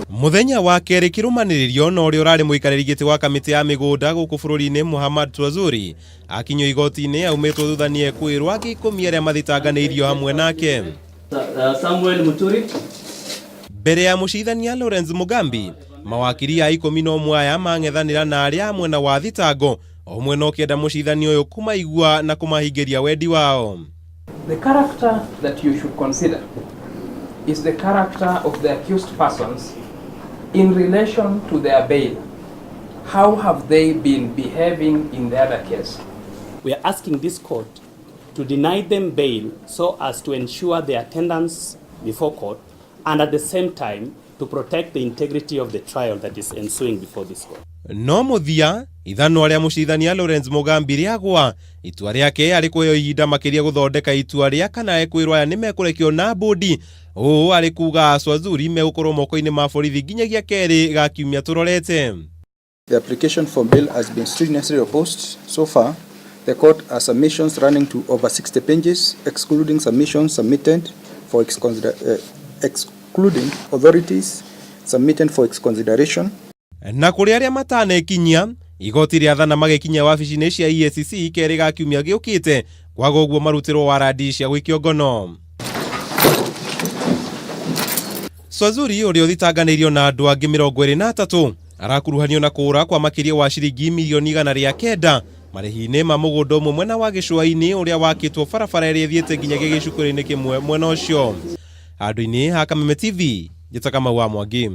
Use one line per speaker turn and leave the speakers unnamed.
Mũthenya wa kerĩ kĩrũmanĩrĩrio na ũrĩa ũrarĩ mũikarĩri gĩtĩ wa kamĩtĩ ya mĩgũnda gũkũ bũrũri-inĩ Muhammad Swazuri akinyio igoti-inĩ aumĩtwo thutha nĩ ekwĩrwo angĩ ikũmi arĩa mathitanganĩirio hamwe nake.
Samuel Muturi.
Mbere ya mũcirithania Lawrence Mugambi, mawakiri a 11 aya mang'ethanĩra na arĩa a mwena wa thitango, o mwena ũkĩenda mũcirithania ũyũ kũmaigua na kũmahingĩria wendi wao.
The character that you should consider is the character of the accused persons in relation to their bail. How have they been behaving in the other case?
We are asking this court to deny them bail so as to ensure their attendance before court and at the same time to protect the integrity of the trial that is ensuing before this court.
No mũthia ithanwa rĩa mũcirithania Lawrence Mugambi rĩagwa itua rĩake arĩ kũheo ihinda makĩria gũthondeka itua rĩa kana ekwĩrwo aya nĩ mekũrekio na bũndi ũũ arĩ kuga Swazuri megũkorwo moko-inĩ ma borithi nginyagia kerĩ ga kiumia tũrorete.
The application for bail has been strenuously opposed. So far, the court has submissions running to over 60 pages, excluding submissions submitted for excluding authorities submitted for its consideration.
Na kũrĩ arĩa matanekinyia igoti rĩathana magĩkinya wabici-inĩ cia EACC kerĩ ga kiumia gĩũkĩte kwaga ũguo marutĩrwo warandi cia gũikio ngono. Swazuri ũrĩa ũthitanganĩirio na andũ angĩ 23 arakuruhanio na kũũra kwa makĩria wa ciringi mirioni 109 marĩhi-inĩ ma mũgũnda ũmwe mwena wa gĩcũa-inĩ ũrĩa wakĩtwo barabara ĩrĩa ĩthiĩte nginyagia gĩcukĩro-inĩ kĩmwe mwena ũcio. Handũ-inĩ ha Kameme TV, njĩtaga Kamau wa Mwangi.